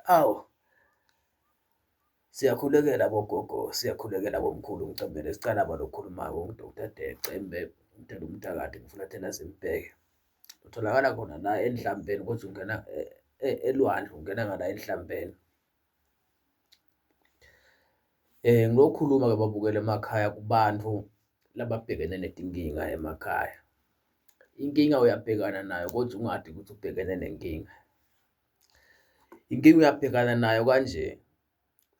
Awu, siyakhulekela bogogo, siyakhulekela bomkhulu ngicembele sicalaba lokhulumako ngu-Doctor Cembe umdala umntakade ngifulathela simbheke. Utholakala khona la eNhlambeni kodwa ungena elwandle ungena ngala eNhlambeni. Ngilokhuluma-ke babukeli emakhaya kubantu lababhekene netinkinga emakhaya. Inkinga uyabhekana nayo kodwa ungadi ukuthi ubhekene nenkinga. Inkinga uyabhekana nayo kanje,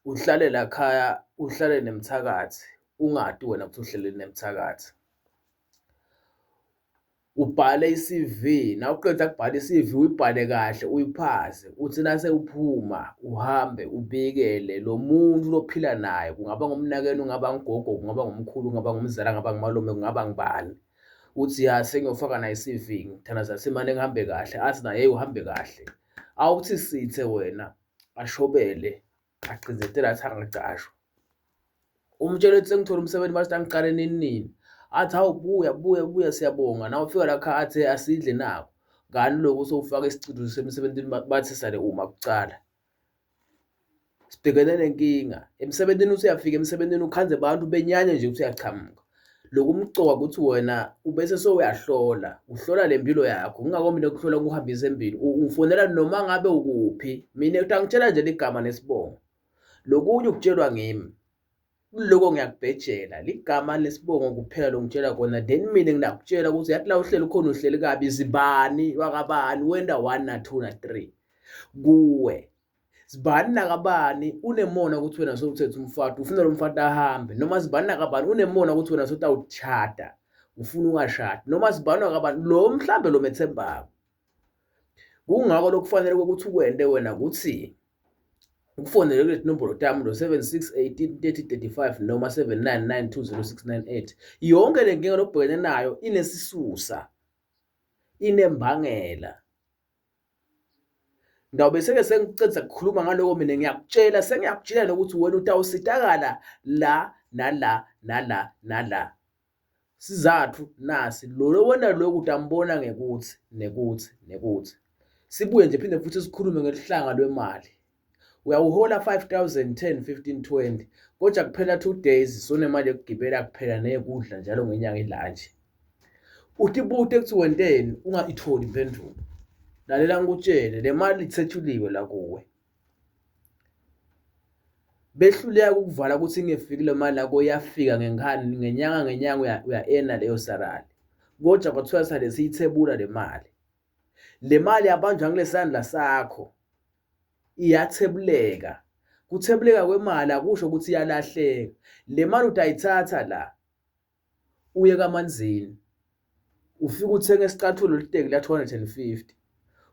uhlale lakhaya uhlale nemthakathi ungati wena ukuthi uhleli nemthakathi. Ubhale i-C_V, nawuqeda kubhala i-C_V uyibhale kahle uyiphase, uthi nase uphuma uhambe ubikele lo muntu lophila naye, kungaba ngumnakenu, kungaba ngugogo, kungaba ngumkhulu, kungaba ngumzala, kungaba ngumalume, kungaba ngubani. Uthi ya sengiyofaka naye i-C_V ngithandaza simane ngihambe kahle, athi naye hheyi uhambe kahle. Awuthi sithe wena ashobele agcizetele athi angacashwa. Umtshele ukuthi sengithole umsebenzi manje angiqale nini nini. Athi hawu buya buya buya siyabonga. Nawe ufika la khaya athi asidle nako. Kanti lokhu sewufaka isicitho semsebenzini bathi sale uma kucala. Sibhekene nenkinga emsebenzini usuyafika emsebenzini ukhanze abantu benyanya nje ukuthi uyachamuka. Lokumcoka ukuthi wena ubese sewuyahlola, uhlola le mpilo yakho. Kungako mina kuhlola kuhambisa embili. Ungifonela noma ngabe ukuphi, mina utangitshela nje ligama nesibongo. Lokunye ukutshelwa ngimi kuloko ngiyakubhejela ligama lesibongo kuphela longitshela kona then mina nginakutshela ukuthi yathi la uhleli khona uhleli kabi zibani wakabani wenda 1 na 2 na 3 kuwe zibani nakabani unemona ukuthi wena sowuthethe umfati ufuna lo mfati ahambe noma zibani nakabani unemona ukuthi wena sotawuchada ufuna ungashadi noma zibani nakabani lo mhlambe lo methembako kungako lokufanele ukuthi ukwente wena ukuthi Ukufonele kulezi nombolo tami lo 76 18 30 35 noma 799 20698. Yonke le nkinga lobhekene nayo inesisusa, inembangela. Ngawube seke sengiceda kukhuluma ngaloko mina ngiyakutshela sengiyakutshela nokuthi wena utawusitakala la nala nala nala. Sizathu nasi lo wena lokhu utambona ngekuthi nekuthi nekuthi. Sibuye nje phinde futhi sikhulume ngelihlanga lwemali. Uyawuhola 5000 10 15 20 kodwa kuphela 2 days sonemali yokugibela kuphela neyokudla njalo ngenyanga ilantshi. Utibute ukuthi wenteni ungayitholi impendulo. Lalela ngikutshele le mali ithethuliwe la kuwe. Behluleka ukuvala ukuthi ingefiki le mali yakho iyafika ngenkani ngenyanga ngenyanga uya-ena leyo salary. Kodwa kwathiwa sale siyithebula le mali. Le mali yabanjwa ngilesandla sakho iyathebuleka. Kuthebuleka kwemali akusho ukuthi iyalahleka. Le mali utayithatha la uye kaManzini ufike uthenge isicathulo liteki la 250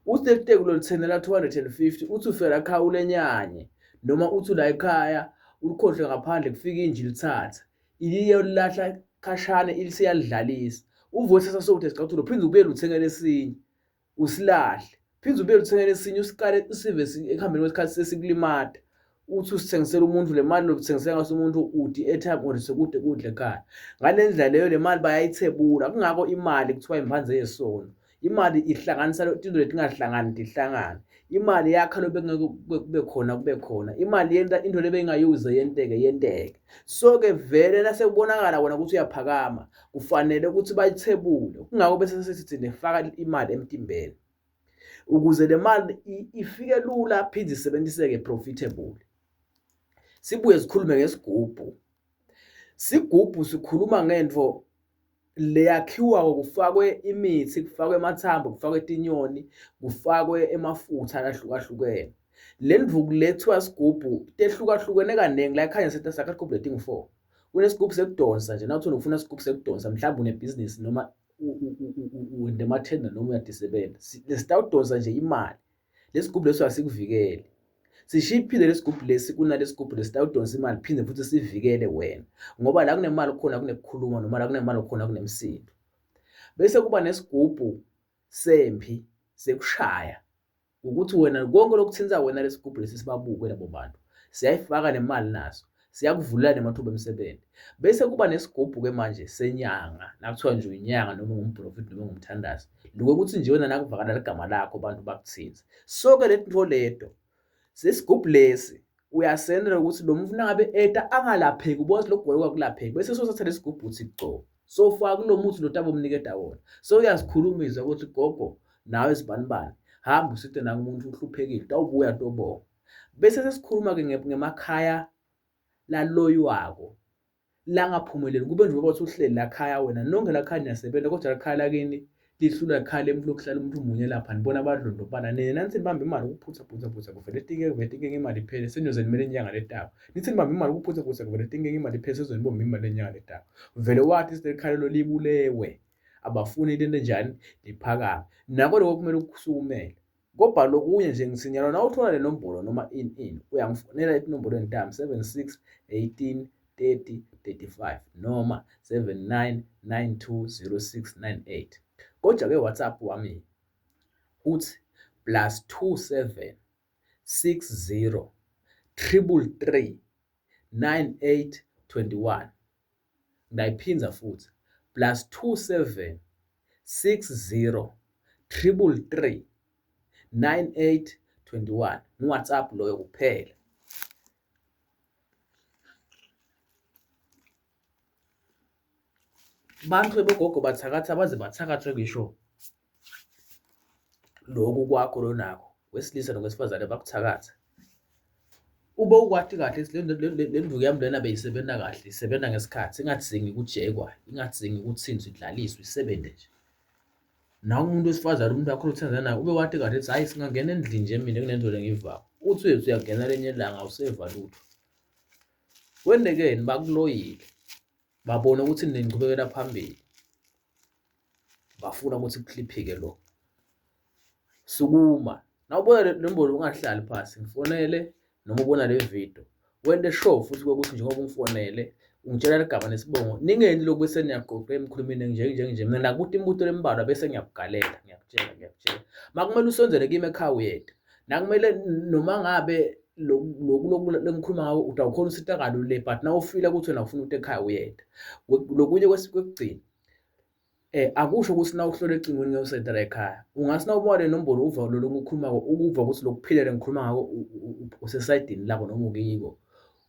uthi leli teki lolithenge la 250 uthi ufika la ekhaya ulenyanye noma uthi la ekhaya ulikhohlwe ngaphandle kufika inja ilithatha iliyolahla khashane ilisiyalidlalisa uvuke sasa sokuthi isicathulo phinde ubuyele uthengele esinye usilahle phinde ubuyele uthengele esinye usiqale usive ekuhambeni kwesikhathi sesikulimata uthi usithengisela umuntu le mali lobuthengisela ngaso umuntu uthi i-airtime or sekude kudle ekhaya ngale ndlela leyo le mali bayayithebula kungako imali kuthiwa imphanze yesono imali ihlanganisa izinto letingahlangani tihlangane imali yakha lobekungeke kube khona kube khona imali yenta into lebeyingayuze yenteke yenteke so ke vele nasekubonakala wona ukuthi uyaphakama kufanele ukuthi bayithebule kungako bese sithi thina faka imali emtimbeni ukuze le mali ifike lula phinde isebenziseke profitable sibuye sikhulume ngesigubhu sigubhu sikhuluma ngento leyakhiwako kufakwe imithi kufakwe amathambo kufakwe tinyoni kufakwe emafutha lahlukahlukene le ndvuku le kuthiwa sigubhu tehlukahlukene kaningi la ekhanya setha sakha sigubhu letingu-four kunesigubhu sekudonsa nje nawuthi ufuna isigubhu sekudonsa mhlawumbe unebhizinisi noma wenda emathenda noma uyadisebenza lesitawudonsa nje imali lesigubhu leso asikuvikele sishiphile lesigubhu lesi kunalesigubhu lesitawudonsa imali phinde futhi sivikele wena ngoba la kunemali khona kunekukhuluma noma la kunemali khona kunemsindo bese kuba nesigubhu sempi sekushaya ukuthi wena konke lokuthinta wena lesigubhu lesi sibabuke labo bantu siyayifaka nemali naso. Siyakuvulela nemathuba emisebenzi. Bese kuba nesigubhu-ke manje senyanga, nakuthiwa nje uyinyanga noma ungumprofethi noma ungumthandazi. Lokuthi nje wena nakuvakala ligama lakho abantu bakuthinze. So-ke letinto leto, sesigubhu lesi uyasendela ukuthi lo muntu nangabe eta angalapheki ubona ukuthi lokhu kugula kwakulapheki bese sothatha lesigubhu uthi gco sofaka kulo muthi lo tabe umniketa wona so uyasikhulumisa ukuthi gogo nawe sibanibani hamba usite nangu umuntu uhluphekile utawubuya tobonga bese sesikhuluma-ke ngemakhaya laloywako langaphumeleli kube nje uba uhleli lakhaya wena nonke lakhaya niyasebenza kodwa lakhaya lakini lihlulwa ikhaya lemuntu lokuhlala umuntu munye lapha nibona abadlondlobala nina nanithi nibambe imali ukuphutha phutha phutha kuvele tinke kuvele tinke imali iphele seniyoze nimele inyanga letako nithi nibambe imali ukuphutha phutha kuvele tinke imali iphele sezoze nibombe imali lenyanga letako vele wathi silekhaya lo libulewe abafuni into enjani liphakame nako lokho kumele ukusukumele Kodwa lokunye nje ngithi nyalo nawuthola le nombolo noma ini ini uyangifonela etinombolweni tami 76 18 30 35 noma 79 92 06 98. Kodwa-ke WhatsApp wami uthi plus 27 60 333 98 21. Ngayiphinza futhi plus 27 60 333 98 21 ngu-WhatsApp loyo kuphela. Bantu bogogo bathakatha baze bathakathwe ngisho lokhu kwakho lonakho wesilisa nowesifazane bakuthakatha. Ube ukwati kahle ukuthi le nduku yami lena beyisebenza kahle, isebenza ngesikhathi ingadzingi ukujekwa, ingadzingi ukuthinzwa idlaliswe isebenze nje. Nawe umuntu wesifazane umuntu wakho othandana naye ube wati kahle ukuthi hhayi singangena endlini nje mina kunento le engiyivako. Uthi uyethi uyangena lenye ilanga awuseva lutho. Kwentekeni bakuloyile babona ukuthi ninqubekela phambili. Bafuna ukuthi kuhliphike lo. Sukuma. Nawubona le nombolo ungahlali phasi, ngifonele noma ubona le video. Wente sure futhi kokuthi njengoba ungifonele ungitshela ligama nesibongo. Ningenzi lokhu bese niyaqoqa emkhulumeni nje nje nje. Mina nakuthi imibuto lembalwa bese ngiyakugalela, ngiyakutshela, ngiyakutshela. Makumele usondele kimi ekhaya uyeda. Nakumele noma ngabe lokhu lokhu lengikhuluma ngako utawukhona usitakalo le but nawufila ukuthi wena ufuna ukuthi ekhaya uyeda. Lokunye kwekugcina Eh akusho ukuthi nawuhlola ecingweni ngeke usendela ekhaya. Ungathi nawubona le nombolo uva lolu engikhuluma ukuva ukuthi lokuphila lengikhuluma ngako usesayidini lako noma ukiko.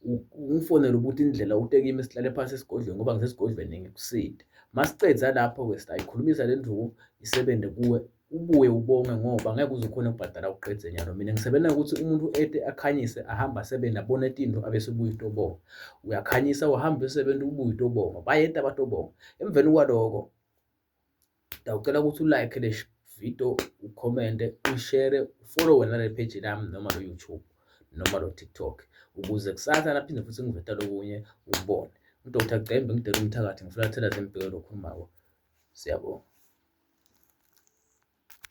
Ungifonele ukuthi indlela ute kimi sihlale phansi esigodlweni ngoba ngisesigodlweni ngikuside. Masicedza lapho-ke siyayikhulumisa le nduku isebenze kuwe ubuye ubonge ngoba ngeke uze ukhone ukubhadala uqedze nyalo. Mina ngisebenza ukuthi umuntu ete akhanyise ahambe asebenze abone tinto abese ubuye utobonga. Uyakhanyisa uhambe usebenza ubuye utobonga. Bayeta batobonga. Emveni kwaloko ngiyawucela ukuthi ulike le video, ukhomente, uyishere, ufollowe nale page lami noma lo YouTube noma lo TikTok ukuze kusasa naphinde futhi ngiveta lokunye ubone. UDr Gcembe ngidela umthakathi ngifulathela zembheke lokhulumako. Siyabonga.